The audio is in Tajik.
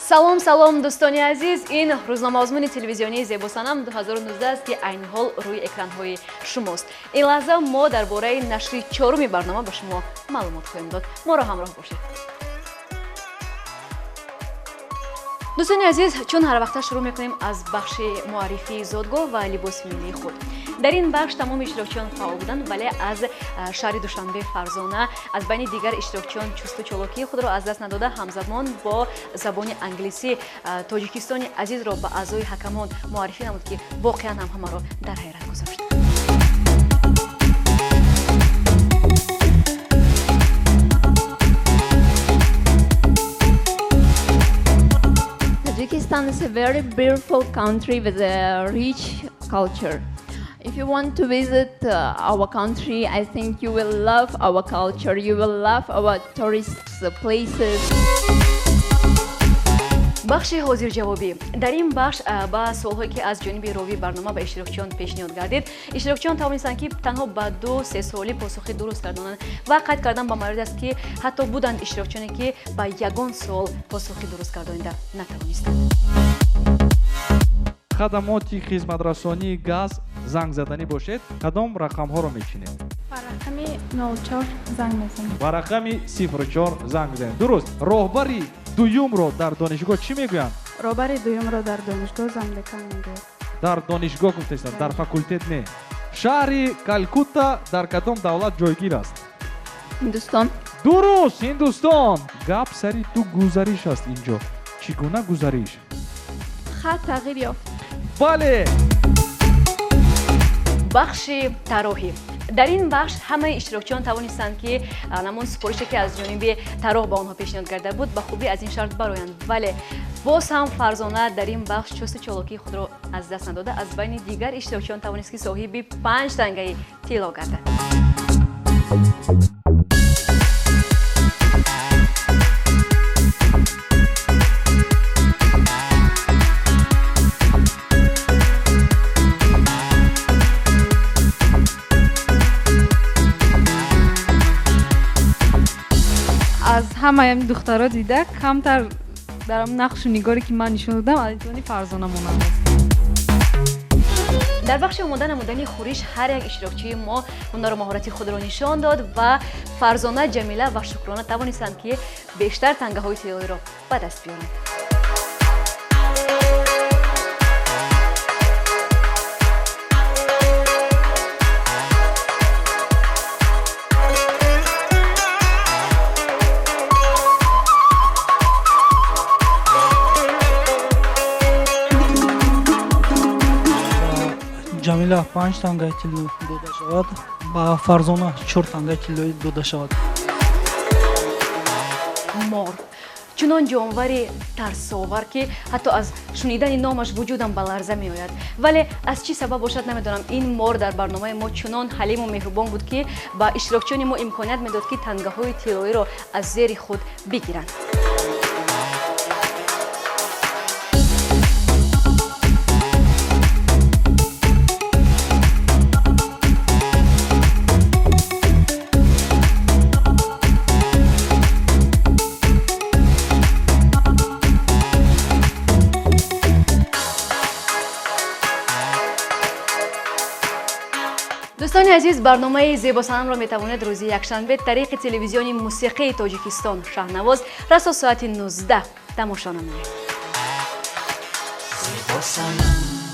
Салом, салом, дӯстони азиз. Ин рӯзномаозмуни телевизионии Зебосанам 2019 аст, ки айни ҳол рӯи экранҳои шумост. Ин лаҳза мо дар бораи нашри чоруми барнома ба шумо маълумот хоҳем дод. Моро ҳамроҳ бошед. Дӯстони азиз, чун ҳарвақта шурӯъ мекунем аз бахши муаррифии зодгоҳ ва либоси миллии худ. Дар ин бахш тамоми иштирокчиён фаъол буданд, вале аз шаҳри Душанбе Фарзона аз байни дигар иштирокчиён чусту чолокии худро аз даст надода, ҳамзамон бо забони англисӣ Тоҷикистони азизро ба аъзои ҳакамон муаррифӣ намуд, ки воқеан ҳам ҳамаро дар ҳайрат гузошт. Tajikistan is a very beautiful country with a rich culture. If you want to visit our country, I think you will love our culture, you will love our tourist places. Бахши ҳозирҷавобӣ. Дар ин бахш ба суолҳое, ки аз ҷониби ровии барнома ба иштирокчиён пешниҳод гардид, иштирокчиён тавонистанд, ки танҳо ба ду се суолӣ посухи дуруст гардонанд ва қайд кардан ба маврид аст, ки ҳатто буданд иштирокчионе, ки ба ягон суол посухи дуруст гардонида натавонистанд. Хадамоти хизматрасонии газ занг заданӣ бошед, кадом рақамҳоро мечинед? Ба рақами 04 занг мезанем. Ба рақами 04 занг мезанем, дуруст. Роҳбари дуюмро дар донишгоҳ чӣ мегӯянд? Роҳбари дуюмро дар донишгоҳ замдекан мегӯяд. Дар донишгоҳ гуфтаистанд, дар факултет не. Шаҳри Калкутта дар кадом давлат ҷойгир аст? Ҳиндустон. Дуруст, Ҳиндустон. Гап сари ду гузариш аст инҷо. Чӣ гуна гузариш? Хат тағйир ёфт. Бале. Бахши тарроҳӣ. Дар ин бахш ҳамаи иштирокчиён тавонистанд, ки ҳамон супорише, ки аз ҷониби тарроҳ ба онҳо пешниҳод карда буд, ба хубӣ аз ин шарт бароянд, вале боз ҳам Фарзона дар ин бахш чусту чолокии худро аз даст надода, аз байни дигар иштирокчиён тавонист, ки соҳиби панҷ тангаи тилло гардад. Аз ҳамаи духтаро дида, камтар дар нақшу нигоре, ки ман нишон додам, аз ҷони Фарзона монанд аст. Дар бахши омода намудани хӯриш ҳар як иштирокчии мо ҳунару маҳорати худро нишон дод ва Фарзона, Ҷамила ва Шукрона тавонистанд, ки бештар тангаҳои тиллоиро ба даст биёранд. Ҷамила панҷ тангаи тилло дода шавад, ба Фарзона чор тангаи тиллоӣ дода шавад. Мор чунон ҷонвари тарсовар, ки ҳатто аз шунидани номаш вуҷудам ба ларза меояд, вале аз чӣ сабаб бошад, намедонам, ин мор дар барномаи мо чунон ҳалиму меҳрубон буд, ки ба иштирокчиёни мо имконият медод, ки тангаҳои тиллоиро аз зери худ бигиранд. Дӯстони азиз, барномаи Зебосанамро метавонед рӯзи якшанбе тариқи телевизиони мусиқии Тоҷикистон Шаҳнавоз расо соати 19 тамошо намоед. Зебосанам.